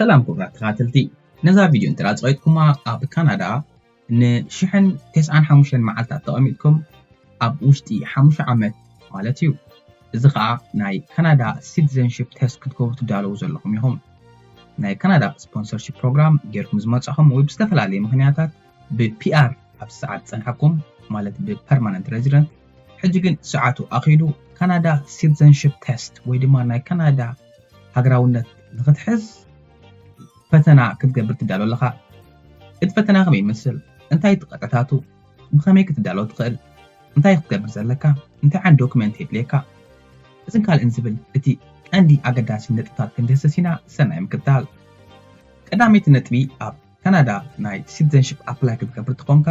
ሰላም ክቡራት ተኸታተልቲ፣ ነዛ ቪድዮ እንተ ጸቂጥኩማ ኣብ ካናዳ ንሽሕን ተስዓን ሓሙሽተን መዓልታት ተቐሚጥኩም ኣብ ውሽጢ ሓሙሽተ ዓመት ማለት እዩ። እዚ ኸኣ ናይ ካናዳ ሲቲዘንሺፕ ቴስት ክትገብሩ ትዳለዉ ዘለኹም ኢኹም። ናይ ካናዳ ስፖንሰርሺፕ ፕሮግራም ጌርኩም ዝመጻኹም ወይ ብዝተፈላለየ ምኽንያታት ብፒኣር ኣብ ሰዓት ጸንሓኩም ማለት ብፐርማነንት ሬዚደንት፣ ሕጂ ግን ሰዓቱ ኣኺሉ ካናዳ ሲቲዘንሺፕ ቴስት ወይ ድማ ናይ ካናዳ ሃገራውነት ንኽትሕዝ ፈተና ክትገብር ትዳሎ ኣለኻ። እቲ ፈተና ከመይ ይመስል? እንታይ እቲ ቅጥዕታቱ? ብኸመይ ክትዳሎ ትኽእል? እንታይ ክትገብር ዘለካ? እንታይ ዓይነት ዶክመንት የድልየካ? እዝን ካልእን ዝብል እቲ ቀንዲ ኣገዳሲ ነጥብታት ክንድህስስ ኢና። ሰናይ ምክትታል። ቀዳመይቲ ነጥቢ፣ ኣብ ካናዳ ናይ ሲቲዘንሺፕ ኣፕላይ ክትገብር ተኾንካ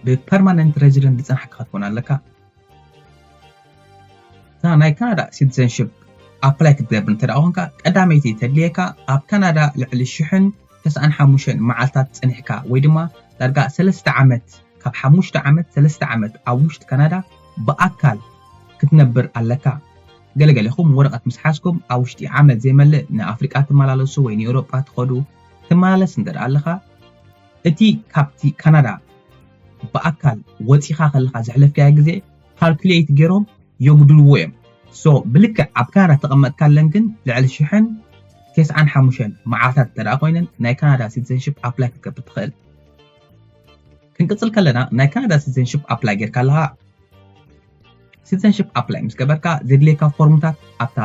ብፐርማነንት ሬዚደንት ዝጸናሕካ ክትኮን ኣለካ። እታ ናይ ካናዳ ሲቲዘንሺፕ ኣፕላይ ክትገብር እንተ ደኣ ኮንካ፣ ቀዳመይቲ ተድልየካ ኣብ ካናዳ ልዕሊ ሽሕን ተስዓን ሓሙሽተን መዓልታት ጸኒሕካ ወይ ድማ ዳርጋ ሰለስተ ዓመት፣ ካብ ሓሙሽተ ዓመት ሰለስተ ዓመት ኣብ ውሽጢ ካናዳ ብኣካል ክትነብር ኣለካ። ገለገለኹም ወረቐት ምስ ሓዝኩም ኣብ ውሽጢ ዓመት ዘይመልእ ንኣፍሪቃ ትመላለሱ ወይ ንኤውሮጳ ትኸዱ ትመላለስ እንተ ደኣ ኣለኻ፣ እቲ ካብቲ ካናዳ ብኣካል ወጺኻ ከለኻ ዘሕለፍካዮ ግዜ ካልኩሌት ገይሮም የጉድልዎ እዮም። ሶ ብልክዕ ኣብ ካናዳ ተቐመጥካለን ግን ልዕሊ ሽሕን ተስዓን ሓሙሽተን መዓልታት እንተ ደኣ ኮይነን ናይ ካናዳ ሲቲዘንሺፕ ኣፕላይ ክትገብር ትኽእል። ክንቅጽል ከለና ናይ ካናዳ ሲቲዘንሺፕ ኣፕላይ ጌርካ ኣለኻ። ሲቲዘንሺፕ ኣፕላይ ምስ ገበርካ ዘድልየካ ፎርምታት ኣብታ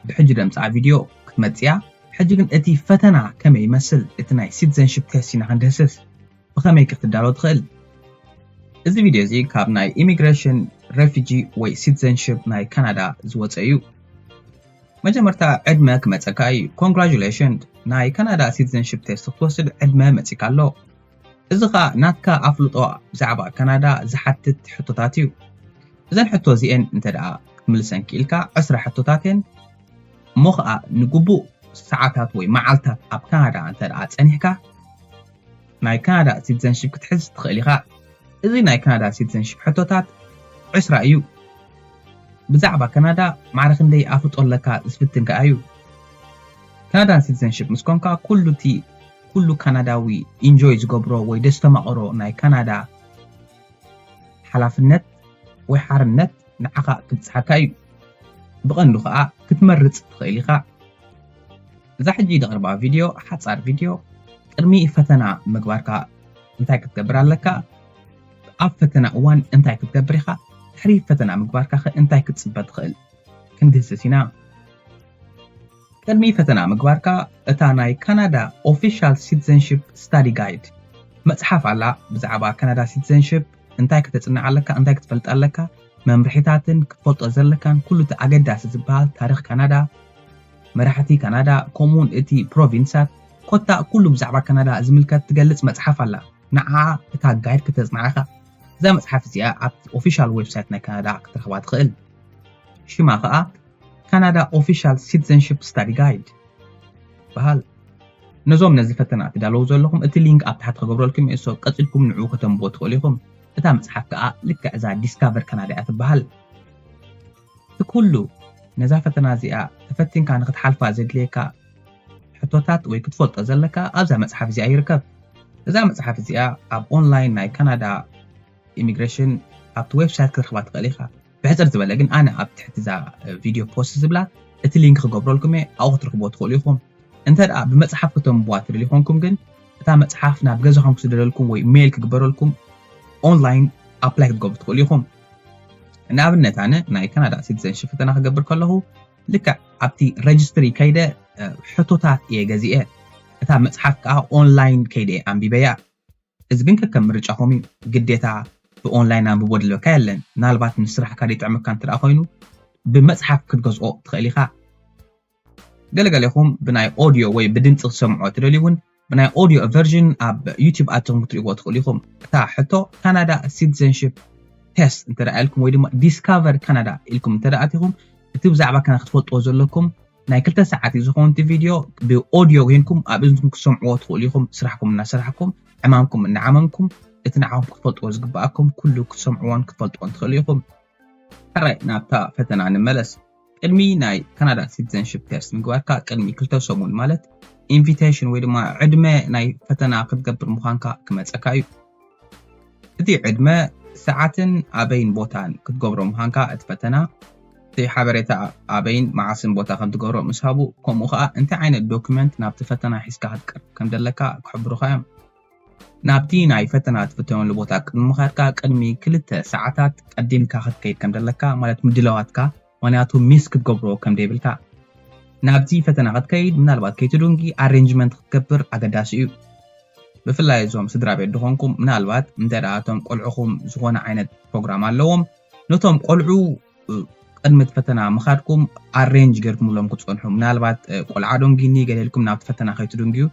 ብሕጂ ደምጽኣ ቪድዮ ክትመጽእ እያ። ሕጂ ግን እቲ ፈተና ከመይ ይመስል? እቲ ናይ ሲቲዘንሺፕ ቴስት ኢና ክንድህስስ። ብኸመይ ክትዳሎ ትኽእል? እዚ ቪድዮ እዚ ካብ ናይ ኢሚግሬሽን፣ ሬፊጂ ወይ ሲቲዘንሺፕ ናይ ካናዳ ዝወጸ እዩ። መጀመርታ ዕድመ ክመጸካ እዩ። ኮንግራጁሌሽን፣ ናይ ካናዳ ሲቲዘንሺፕ ቴስት ክትወስድ ዕድመ መጺካ ኣሎ። እዚ ኸኣ ናትካ ኣፍልጦ ብዛዕባ ካናዳ ዝሓትት ሕቶታት እዩ። እዘን ሕቶ እዚኤን እንተ ደኣ ክትምልሰን ክኢልካ ዕስራ ሕቶታት እየን። እሞ ኸኣ ንግቡእ ሰዓታት ወይ መዓልታት ኣብ ካናዳ እንተ ደኣ ጸኒሕካ ናይ ካናዳ ሲቲዘንሺፕ ክትሕዝ ትኽእል ኢኻ። እዚ ናይ ካናዳ ሲቲዘንሺፕ ሕቶታት ዕስራ እዩ። ብዛዕባ ካናዳ ማዕረ ክንደይ ኣፍልጦ ኣለካ ዝፍትን ከኣ እዩ። ካናዳን ሲቲዘንሺፕ ምስ ኮንካ ኩሉ እቲ ኩሉ ካናዳዊ ኢንጆይ ዝገብሮ ወይ ደስተማቕሮ ናይ ካናዳ ሓላፍነት ወይ ሓርነት ንዓኻ ክብጽሓካ እዩ። ብቐንዱ ኸኣ ክትመርጽ ትኽእል ኢኻ። እዛ ሕጂ ደቕርባ ቪድዮ ሓጻር ቪድዮ ቅድሚ ፈተና ምግባርካ እንታይ ክትገብር ኣለካ፣ ኣብ ፈተና እዋን እንታይ ክትገብር ኢኻ፣ ድሕሪ ፈተና ምግባርካ ኸ እንታይ ክትጽበ ትኽእል ክንድህስስ ኢና። ቅድሚ ፈተና ምግባርካ እታ ናይ ካናዳ ኦፊሻል ሲቲዘንሺፕ ስታዲ ጋይድ መጽሓፍ ኣላ። ብዛዕባ ካናዳ ሲቲዘንሺፕ እንታይ ከተጽንዕ ኣለካ፣ እንታይ ክትፈልጥ ኣለካ፣ መምርሒታትን ክትፈልጦ ዘለካን ኩሉ እቲ ኣገዳሲ ዝበሃል ታሪኽ ካናዳ፣ መራሕቲ ካናዳ፣ ከምኡውን እቲ ፕሮቪንሳት፣ ኮታ ኩሉ ብዛዕባ ካናዳ ዝምልከት ትገልጽ መጽሓፍ ኣላ። ንዓ እታ ጋይድ ክተጽንዓኻ። እዛ መጽሓፍ እዚኣ ኣብቲ ኦፊሻል ዌብሳይት ናይ ካናዳ ክትረኽባ ትኽእል። ሽማ ኸኣ ካናዳ ኦፊሻል ሲቲዘንሺፕ ስታዲ ጋይድ በሃል። ነዞም ነዚ ፈተና ትዳለዉ ዘለኹም እቲ ሊንክ ኣብ ታሕቲ ክገብረልኩም እየ። ሶ ቀጺልኩም ንዕኡ ከተንብቦ ትኽእሉ ኢኹም። እታ መጽሓፍ ከኣ ልክዕ እዛ ዲስካቨር ካናዳ እያ ትበሃል። እቲ ኩሉ ነዛ ፈተና እዚኣ ተፈቲንካ ንኽትሓልፋ ዘድልየካ ሕቶታት ወይ ክትፈልጦ ዘለካ ኣብዛ መጽሓፍ እዚኣ ይርከብ። እዛ መጽሓፍ እዚኣ ኣብ ኦንላይን ናይ ካናዳ ኢሚግሬሽን ኣብቲ ዌብሳይት ክትረኽባ ትኽእል ኢኻ። ብሕጽር ዝበለ ግን ኣነ ኣብ ትሕቲ እዛ ቪድዮ ፖስት ዝብላ እቲ ሊንክ ክገብረልኩም እየ፣ ኣብኡ ክትረኽብዎ ትኽእሉ ኢኹም። እንተ ደኣ ብመጽሓፍ ከተንብዋ ትደልዩ ኮንኩም ግን እታ መጽሓፍ ናብ ገዛኹም ክስደደልኩም ወይ ሜል ክግበረልኩም ኦንላይን ኣፕላይ ክትገብሩ ትኽእሉ ኢኹም። ንኣብነት ኣነ ናይ ካናዳ ሲቲዘንሺፕ ፈተና ክገብር ከለኹ ልክዕ ኣብቲ ረጅስትሪ ከይደ እ፣ ሕቶታት እየ ገዚኤ። እታ መጽሓፍ ከኣ ኦንላይን ከይደ እየ ኣንቢበያ። እዚ ግን ከከም ምርጫኹም እዩ። ግዴታ ብኦንላይን ኣንብቦ ድለካ የለን። ምናልባት ንስራሕካ ዘይጥዕመካ እንተ ደኣ ኮይኑ ብመጽሓፍ ክትገዝኦ ትኽእል ኢኻ። ገለገለኹም ብናይ ኦድዮ ወይ ብድምጺ ክትሰምዖ ትደልዩ እውን ብናይ ኦድዮ ቨርዥን ኣብ ዩቲዩብ ኣቲኹም ክትርእይዎ ትኽእሉ ኢኹም። እታ ሕቶ ካናዳ ሲቲዘንሺፕ ቴስት እንተ ደኣ ኢልኩም ወይ ድማ ዲስካቨር ካናዳ ኢልኩም እንተ ደኣ ኣቲኹም እቲ ብዛዕባ ካናዳ ክትፈልጥዎ ዘለኩም ናይ ክልተ ሰዓት እዩ ዝኸውን እቲ ቪድዮ ብኦድዮ ኮይንኩም ኣብ እዝንኩም ክትሰምዕዎ ትኽእሉ ኢኹም። ስራሕኩም እናሰራሕኩም ዕማምኩም እናዓመምኩም እቲ ንዓኹም ክትፈልጥዎ ዝግብኣኩም ኩሉ ክትሰምዕዎን ክትፈልጥዎን ትኽእሉ ኢኹም። ሕራይ ናብታ ፈተና ንመለስ። ቅድሚ ናይ ካናዳ ሲቲዘንሺፕ ቴስት ምግባርካ ቅድሚ ክልተ ሰሙን ማለት invitation ወይ ድማ ዕድመ ናይ ፈተና ክትገብር ምዃንካ ክመጸካ እዩ። እቲ ዕድመ፣ ሰዓትን ኣበይን ቦታን ክትገብሮ ምዃንካ፣ እቲ ፈተና እቲ ሓበሬታ ኣበይን መዓስን ቦታ ከም ትገብሮ ምስ ሃቡ፣ ከምኡ ከኣ እንታይ ዓይነት ዶክመንት ናብቲ ፈተና ሒዝካ ክትቀርብ ከም ዘለካ ክሕብሩኻ እዮም። ናብቲ ናይ ፈተና ትፍተነሉ ቦታ ቅድሚ ምኻድካ ቅድሚ ክልተ ሰዓታት ቀዲምካ ክትከይድ ከም ዘለካ፣ ማለት ምድላዋትካ፣ ምኽንያቱ ሚስ ክትገብሮ ከም ዘይብልካ። ናብቲ ፈተና ክትከይድ ምናልባት ከይትድንጊ ኣሬንጅመንት ክትገብር ኣገዳሲ እዩ። ብፍላይ እዞም ስድራ ቤት ድኾንኩም፣ ምናልባት እንተ ደኣ እቶም ቆልዑኹም ዝኾነ ዓይነት ፕሮግራም ኣለዎም፣ ነቶም ቆልዑ ቅድሚ እቲ ፈተና ምኻድኩም ኣሬንጅ ጌርኩምሎም ክትጸንሑ፣ ምናልባት ቆልዓ ዶንጊኒ ገለ ኢልኩም ናብቲ ፈተና ከይትድንግዩ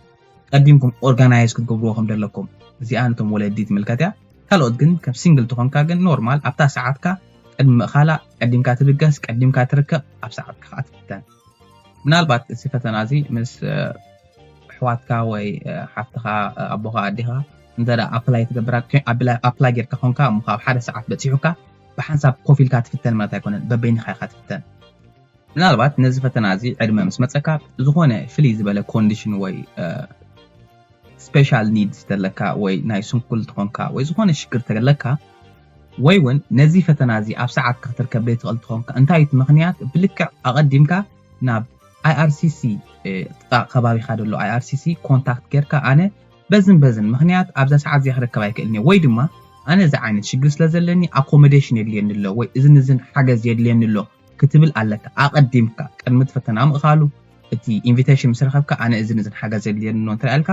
ቀዲምኩም ኦርጋናይዝ ክትገብርዎ ከም ዘለኩም። እዚኣ ነቶም ወለዲ ትምልከት እያ። ካልኦት ግን ከም ሲንግል ትኾንካ ግን ኖርማል ኣብታ ሰዓትካ ቅድሚ ምእኻላ ቀዲምካ ትብገስ፣ ቀዲምካ ትርከብ፣ ኣብ ሰዓትካ ከዓ ትፍተን። ምናልባት እዚ ፈተና እዚ ምስ ኣሕዋትካ ወይ ሓፍትኻ ኣቦኻ ኣዴኻ እንተ ኣፕላይ ትገብራ ኣፕላይ ጌርካ ኮንካ እሞ ካብ ሓደ ሰዓት በፂሑካ ብሓንሳብ ኮፍ ኢልካ ትፍተን ማለት ኣይኮነን፣ በበይንኻ ኢኻ ትፍተን። ምናልባት ነዚ ፈተና እዚ ዕድመ ምስ መፀካ ዝኾነ ፍልይ ዝበለ ኮንዲሽን ወይ ስፔሻል ኒድስ ተለካ ወይ ናይ ስንኩል ትኾንካ ወይ ዝኾነ ሽግር ተለካ ወይ እውን ነዚ ፈተና እዚ ኣብ ሰዓት ክትርከብ ዘይትኽእል ትኾንካ እንታይ እቲ ምኽንያት ብልክዕ ኣቐዲምካ ናብ IRCC ጥቃ ከባቢኻ ዘሎ IRCC ኮንታክት ጌርካ ኣነ በዝን በዝን ምኽንያት ኣብዛ ሰዓት እዚኣ ክርከብ ኣይክእልን እየ ወይ ድማ ኣነ እዚ ዓይነት ሽግር ስለ ዘለኒ ኣኮሞዴሽን የድልየኒ ኣሎ ወይ እዝን እዝን ሓገዝ የድልየኒ ኣሎ ክትብል ኣለካ። ኣቐዲምካ ቅድሚ እቲ ፈተና ምእኻሉ እቲ ኢንቪቴሽን ምስ ረኸብካ ኣነ እዝን እዝን ሓገዝ የድልየኒ ኣሎ እንተ ኢልካ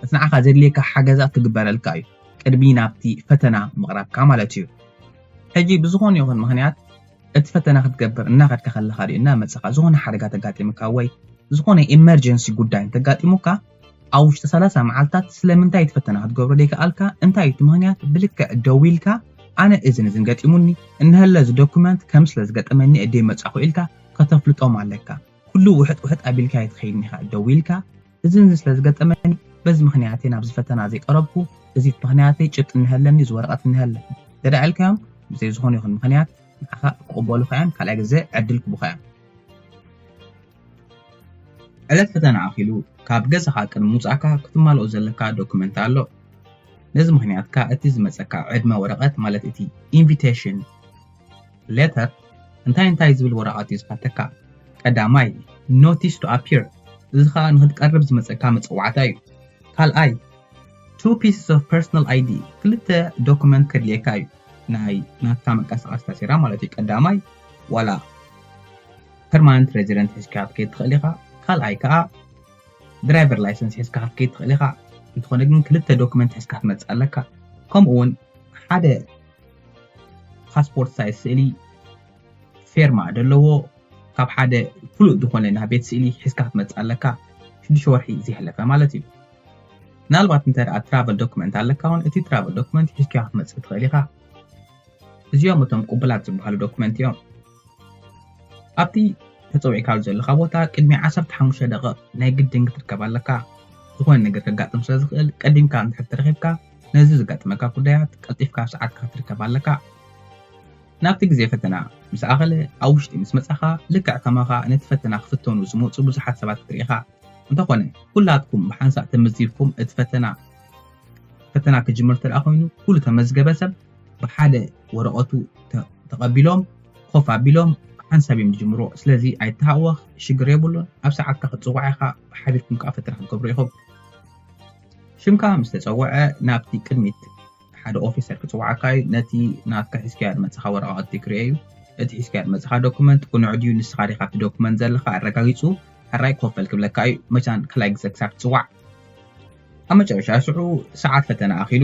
እቲ ንዓኻ ዘድልየካ ሓገዛት ክግበረልካ እዩ ቅድሚ ናብቲ ፈተና ምቕራብካ ማለት እዩ። ሕጂ ብዝኾነ ይኹን ምኽንያት እቲ ፈተና ክትገብር እናኸድካ ከለኻ ድዩ እናመፀኻ ዝኾነ ሓደጋ ተጋጢምካ ወይ ዝኾነ ኢመርጀንሲ ጉዳይ እንተጋጢሙካ ኣብ ውሽጢ ሰላሳ መዓልታት ስለምንታይ እቲ ፈተና ክትገብሮ ዘይከኣልካ እንታይ እቲ ምኽንያት ብልክዕ ደዊልካ ኣነ እዝን እዝን ገጢሙኒ እንሀለ እዚ ዶኩመንት ከም ስለ ዝገጠመኒ እደ መጻኹ ኢልካ ከተፍልጦም ኣለካ። ኩሉ ውሕጥ ውሕጥ ኣቢልካ ኣይትኸይድን ኢኻ። ደዊልካ እዝን እዝን ስለ ዝገጠመኒ በዚ ምኽንያት እየ ናብዚ ፈተና ዘይቀረብኩ፣ እዚ ምኽንያተይ ጭብጢ እንሀለኒ እዚ ወረቐት እንሀለ ደዳ ኢልካዮም ብዘይ ዝኾነ ይኹን ምኽንያት ንዓኻ ክቕበሉኻ እዮም፣ ካልኣይ ግዜ ዕድል ክቡኻ እዮም። ዕለት ፈተና ኣኺሉ ካብ ገዛኻ ቅድሚ ምውጻእካ ክትማልኦ ዘለካ ዶክመንት ኣሎ። ነዚ ምኽንያት ከኣ እቲ ዝመጸካ ዕድመ ወረቐት ማለት እቲ ኢንቪቴሽን ሌተር እንታይ እንታይ ዝብል ወረቐት እዩ ዝሓተካ? ቀዳማይ notice to appear፣ እዚ ከኣ ንክትቀርብ ዝመጸካ መጸዋዕታ እዩ። ካልኣይ two pieces of personal ID፣ ክልተ ዶክመንት ከድልየካ እዩ። ናይ ናትካ መንቀሳቐሲ ታሴራ ማለት እዩ። ቀዳማይ ዋላ ፐርማነንት ሬዚደንት ሒዝካ ክትከይድ ትኽእል ኢኻ። ካልኣይ ከኣ ድራይቨር ላይሰንስ ሒዝካ ክትከይድ ትኽእል ኢኻ። እንተኾነ ግን ክልተ ዶክመንት ሒዝካ ክትመጽእ ኣለካ። ከምኡ እውን ሓደ ፓስፖርት ሳይዝ ስእሊ ፌርማ ዘለዎ ካብ ሓደ ፍሉጥ ዝኾነ ናይ ቤት ስእሊ ሒዝካ ክትመጽእ ኣለካ። ሽዱሽተ ወርሒ ዝሕለፈ ማለት እዩ። ምናልባት እንተ ደኣ ትራቨል ዶክመንት ኣለካ እውን እቲ ትራቨል ዶክመንት ሒዝካ ክትመጽእ ትኽእል ኢኻ። እዚኦም እቶም ቅቡላት ዝበሃሉ ዶክመንት እዮም። ኣብቲ ተጸዊዕካሉ ዘለኻ ቦታ ቅድሚ ዓሰርተ ሓሙሽተ ደቂቕ ናይ ግድን ክትርከብ ኣለካ። ዝኾነ ነገር ከጋጥም ስለ ዝኽእል ቀዲምካ እንድሕር ተረኺብካ ነዚ ዘጋጥመካ ጉዳያት ቀልጢፍካ ኣብ ሰዓትካ ክትርከብ ኣለካ። ናብቲ ግዜ ፈተና ምስ ኣኸለ ኣብ ውሽጢ ምስ መጻኻ ልክዕ ከማኻ ነቲ ፈተና ክፍተኑ ዝመጹ ብዙሓት ሰባት ክትርኢ ኢኻ። እንተኾነ ኩላትኩም ብሓንሳእ ተመዝጊብኩም እቲ ፈተና ፈተና ክጅምር እንተ ደኣ ኮይኑ ኩሉ ተመዝገበ ሰብ ብሓደ ወረቐቱ ተቐቢሎም ኮፍ ኣቢሎም ሓንሳብ እዮም ዝጅምርዎ። ስለዚ ኣይተሃወኽ፣ ሽግር የብሉን። ኣብ ሰዓትካ ክትጽዋዕ ኢኻ፣ ሓቢርኩም ከኣ ፈተና ክትገብሩ ኢኹም። ሽምካ ምስ ተጸውዐ ናብቲ ቅድሚት ሓደ ኦፊሰር ክጽውዓካ እዩ። ነቲ ናትካ ሒዝካዮ ዝመጻኻ ወረቓቕቲ ክርእዮ እዩ። እቲ ሒዝካዮ ዝመጻኻ ዶኩመንት ቅኑዕ ድዩ ንስኻ ዲኻ ኣብቲ ዶኩመንት ዘለኻ ኣረጋጊጹ ሕራይ ኮፍ በል ክብለካ እዩ። መቻን ካልኣይ ግዜ ክሳብ ትጽዋዕ። ኣብ መጨረሻ ሽዑ ሰዓት ፈተና ኣኺሉ።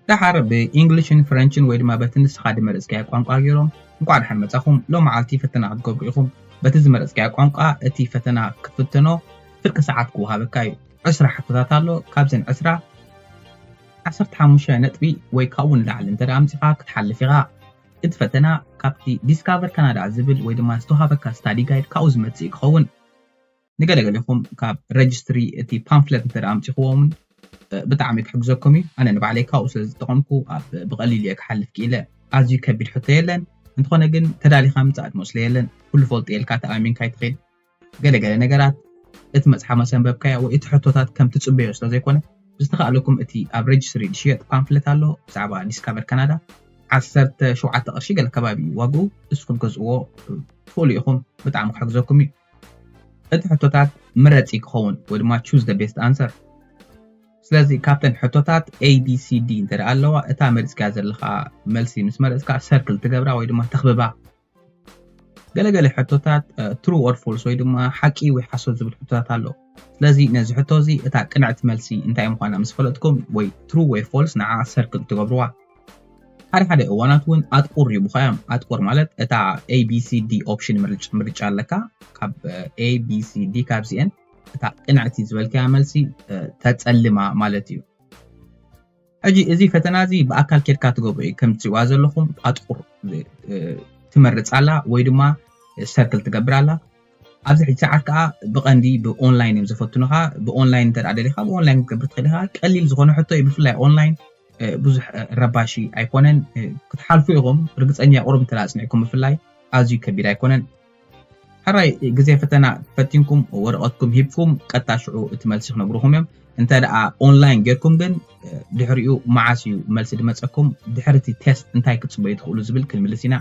ደሓር ብኢንግሊሽን ፍረንችን ወይ ድማ በቲ ንስኻ ዝመረጽካዮ ቋንቋ ገይሮም እንቋዕ ደሓን መጻኹም፣ ሎም መዓልቲ ፈተና ክትገብሩ ኢኹም። በቲ ዝመረጽካዮ ቋንቋ እቲ ፈተና ክትፍተኖ ፍርቂ ሰዓት ክወሃበካ እዩ። ዕስራ ሕቶታት ኣሎ። ካብዘን ዕስራ ዓሰርተ ሓሙሽተ ነጥቢ ወይ ካብኡ ንላዕሊ እንተ ኣምጺኻ ክትሓልፍ ኢኻ። እቲ ፈተና ካብቲ ዲስካቨር ካናዳ ዝብል ወይ ድማ ዝተዋሃበካ ስታዲ ጋይድ ካብኡ ዝመጽእ ክኸውን። ንገለገለኹም ካብ ረጅስትሪ እቲ ፓምፍለት እንተ ኣምጺኽዎም ብጣዕሚ ክሕግዘኩም እዩ። ኣነ ንባዕለይ ካብኡ ስለ ዝጠቐምኩ ብቐሊሉ እየ ክሓልፍ ክኢለ። ኣዝዩ ከቢድ ሕቶ የለን። እንተኾነ ግን ተዳሊኻ ምጻእ ድሞ ስለ የለን ኩሉ ፈልጦ ኢልካ ተኣሚንካ ኣይትኸይድ። ገለገለ ነገራት እቲ መጽሓፍ መሰንበብካዮ ወይ እቲ ሕቶታት ከም ትጽበዮ ስለ ዘይኮነ፣ ብዝተኻእለኩም እቲ ኣብ ሬጅስትሪ ዝሽየጥ ፓምፍለት ኣሎ ብዛዕባ ዲስካቨር ካናዳ፣ ዓሰርተ ሸውዓተ ቅርሺ ገለ ከባቢ እዩ ዋግኡ፣ ንስኹም ክትገዝእዎ ትኽእሉ ኢኹም። ብጣዕሚ ክሕግዘኩም እዩ። እቲ ሕቶታት መረፂ ክኸውን ወይ ድማ choose the best answer። ስለዚ ካብተን ሕቶታት A B C D እንተ ደኣ ኣለዋ፣ እታ መሪፅካያ ዘለኻ መልሲ ምስ መረፅካ ሰርክል ትገብራ ወይ ድማ ተኽብባ። ገለገለ ሕቶታት ትሩ ኦር ፎልስ ወይ ድማ ሓቂ ወይ ሓሶት ዝብል ሕቶታት ኣሎ። ስለዚ ነዚ ሕቶ እዚ እታ ቅንዕቲ መልሲ እንታይ ምዃና ምስ ፈለጥኩም ወይ ትሩ ወይ ፎልስ ንዓ ሰርክል ትገብርዋ። ሓደ ሓደ እዋናት እውን ኣጥቁር ይቡኻ እዮም። ኣጥቁር ማለት እታ A B C D ኦፕሽን ምርጭ- ምርጫ ኣለካ። ካብ A B C D ካብዚአን እታ ቅንዕቲ ዝበልካያ መልሲ ተጸልማ ማለት እዩ። ሕጂ እዚ ፈተና እዚ ብኣካል ኬድካ ትገብሮ እዩ። ከም ትሪእዋ ዘለኹም ኣጥቁር ትመርጽ ኣላ ወይ ድማ ሰርክል ትገብር ኣላ። ኣብዚ ሕጂ ሰዓት ከዓ ብቐንዲ ብኦንላይን እዮም ዝፈትኑኻ። ብኦንላይን እንተ ደኣ ደሊኻ ብኦንላይን ክትገብር ትኽእል ኢኻ። ቀሊል ዝኾነ ሕቶ እዩ። ብፍላይ ኦንላይን ብዙሕ ረባሺ ኣይኮነን። ክትሓልፉ ኢኹም ርግፀኛ፣ ቁሩብ እንተ ኣፅኒዕኩም ብፍላይ ኣዝዩ ከቢድ ኣይኮነን። ሕራይ ግዜ ፈተና ፈቲንኩም ወረቐትኩም ሂብኩም ቀጥታ ሽዑ እቲ መልሲ ክነግሩኹም እዮም። እንተ ደኣ ኦንላይን ጌርኩም ግን ድሕሪኡ መዓስ እዩ መልሲ ድመፀኩም፣ ድሕሪ እቲ ቴስት እንታይ ክትፅበዩ ትኽእሉ ዝብል ክንምልስ ኢና።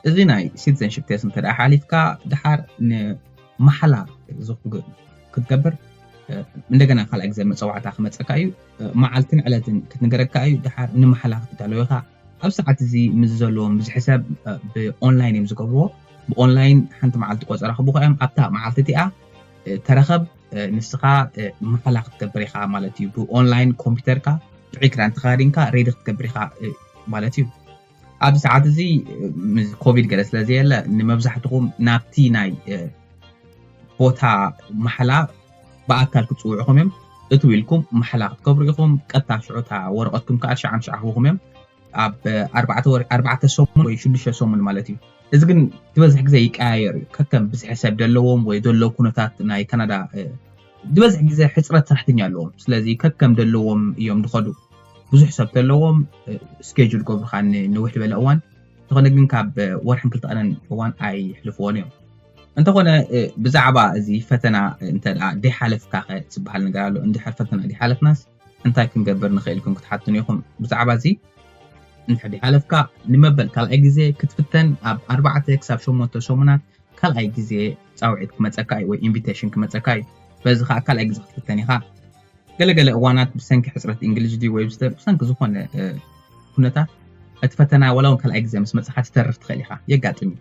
እዚ ናይ ሲቲዘንሽፕ ቴስት እንተ ደኣ ሓሊፍካ ድሓር ንማሕላ ክትገብር እንደገና ካልኣይ ግዜ መፀዋዕታ ክመፀካ እዩ። መዓልትን ዕለትን ክትንገረካ እዩ። ድሓር ንማሕላ ክትዳለወ ኢኻ። ኣብ ሰዓት እዚ ምስ ዘለዎም ብዙሕ ሰብ ብኦንላይን እዮም ዝገብርዎ። ብኦንላይን ሓንቲ መዓልቲ ቆፀራ ክቡካ እዮም። ኣብታ መዓልቲ እቲኣ ተረኸብ፣ ንስኻ ማሕላ ክትገብር ኢኻ ማለት እዩ። ብኦንላይን ኮምፒውተርካ ብኤክራን ተኻዲንካ ሬዲ ክትገብር ኢኻ ማለት እዩ። ኣብዚ ሰዓት እዚ ኮቪድ ገለ ስለ ዘየለ ንመብዛሕትኹም ናብቲ ናይ ቦታ ማሕላ ብኣካል ክፅውዕኹም እዮም። እትው ኢልኩም ማሕላ ክትገብሩ ኢኹም። ቀጥታ ሽዑ እታ ወረቐትኩም ከዓ ሻዓ ምሻዓኹም እዮም። ኣብ ኣርባዕተ ወር ኣርባዕተ ሰሙን ወይ ሽዱሽተ ሰሙን ማለት እዩ። እዚ ግን ዝበዝሕ ግዜ ይቀያየር እዩ። ከከም ብዝሒ ሰብ ደለዎም ወይ ደሎ ኩነታት ናይ ካናዳ ዝበዝሕ ግዜ ሕፅረት ሰራሕተኛ ኣለዎም። ስለዚ ከከም ደለዎም እዮም ዝኸዱ። ብዙሕ ሰብ ተለዎም ስኬጁል ገብሩካ ንንውሕ ዝበለ እዋን። እንተኾነ ግን ካብ ወርሕን ክልተ ቀንን እዋን ኣይሕልፍዎን እዮም። እንተኾነ ብዛዕባ እዚ ፈተና እንተ ደኣ ደይሓለፍካ ከ ዝበሃል ነገር ኣሎ። እንድሕር ፈተና ደይሓለፍናስ እንታይ ክንገብር ንኽእል ኢልኩም ክትሓትኑ ኢኹም። ብዛዕባ እዚ እንድሕር ደይሓለፍካ ንመበል ካልኣይ ግዜ ክትፍተን ኣብ ኣርባዕተ ክሳብ ሸሞንተ ሰሙናት ካልኣይ ግዜ ፃውዒት ክመፀካ እዩ ወይ ኢንቪቴሽን ክመፀካ እዩ። በዚ ከዓ ካልኣይ ግዜ ክትፍተን ኢኻ። ገለገለ እዋናት ብሰንኪ ሕፅረት እንግሊዝ ድዩ ወይ ብስተ- ብሰንኪ ዝኾነ ኩነታት እቲ ፈተና ዋላ እውን ካልኣይ ግዜ ምስ መፅኻ ትተርፍ ትኽእል ኢኻ። የጋጥም እዩ።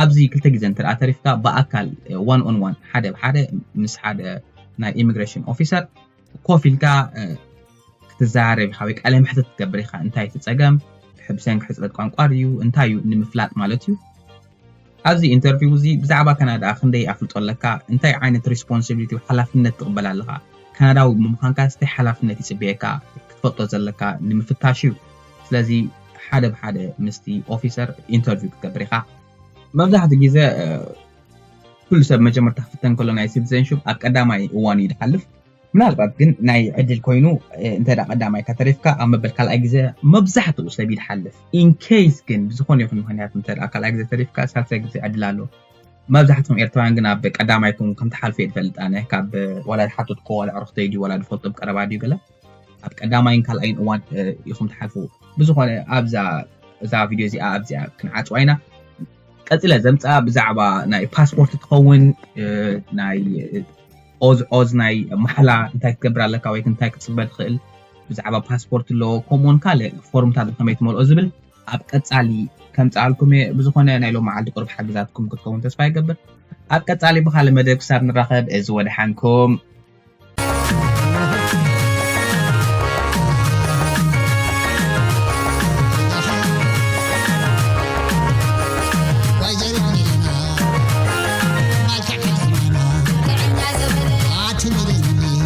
ኣብዚ ክልተ ግዜ እንተ ደኣ ተሪፍካ ብኣካል ዋን ኦን ዋን ሓደ ብሓደ ምስ ሓደ ናይ ኢሚግሬሽን ኦፊሰር ኮፍ ኢልካ ክትዘራረብ ኢኻ ወይ ቃለ መሕትት ክትገብር ኢኻ። እንታይ እቲ ፀገም፣ ብሰንኪ ሕፅረት ቋንቋ ድዩ እንታይ እዩ ንምፍላጥ ማለት እዩ። ኣብዚ ኢንተርቪው እዚ ብዛዕባ ካናዳ ክንደይ ኣፍልጦ ኣለካ፣ እንታይ ዓይነት ሪስፖንሲቢሊቲ ሓላፍነት ትቕበል ኣለኻ፣ ካናዳዊ ብምዃንካ እንታይ ሓላፍነት ይፅበየካ ክትፈልጦ ዘለካ ንምፍታሽ እዩ። ስለዚ ሓደ ብሓደ ምስቲ ኦፊሰር ኢንተርቪው ክትገብር ኢኻ። መብዛሕትኡ ግዜ ኩሉ ሰብ መጀመርታ ክፍተን ከሎ ናይ ሲቲዘንሽፕ ኣብ ቀዳማይ እዋን እዩ ዝሓልፍ። ምናልባት ግን ናይ ዕድል ኮይኑ እንተ ደኣ ቀዳማይ ከተሪፍካ ኣብ መበል ካልኣይ ግዜ መብዛሕትኡ ሰብ ይድሓልፍ። ኢንኬይስ ግን ብዝኾነ ይኹን ምኽንያት እንተ ደኣ ካልኣይ ግዜ ተሪፍካ ሳልሳይ ግዜ ዕድል ኣሎ። መብዛሕትኹም ኤርትራውያን ግን ኣብ ቀዳማይኩም ከም ትሓልፉ እየ ዝፈልጥ ኣነ። ካብ ዋላ ዝሓተትኩ ዋላ ዕርኽተይ ድዩ ዋላ ዝፈልጦ ብቀረባ ድዩ ገለ ኣብ ቀዳማይን ካልኣይን እዋን ኢኹም ትሓልፉ። ብዝኾነ ኣብዛ እዛ ቪድዮ እዚኣ ኣብዚኣ ክንዓፅዋ ኢና። ቀፂለ ዘምፅኣ ብዛዕባ ናይ ፓስፖርት ትኸውን ናይ ኦዝ ኦዝ ናይ ማሕላ እንታይ ክትገብር ኣለካ ወይ እንታይ ክትፅበ ትኽእል ብዛዕባ ፓስፖርት ኣለዎ ከምኡውን ካልእ ፎርምታት ከመይ ትመልኦ ዝብል ኣብ ቀፃሊ ከምፅኣልኩም እየ። ብዝኾነ ናይ ሎም መዓልቲ ቁርብ ሓግዛትኩም ክትከውን ተስፋ ይገብር። ኣብ ቀፃሊ ብካልእ መደብ ክሳብ ንራኸብ እዚ ወደሓንኩም።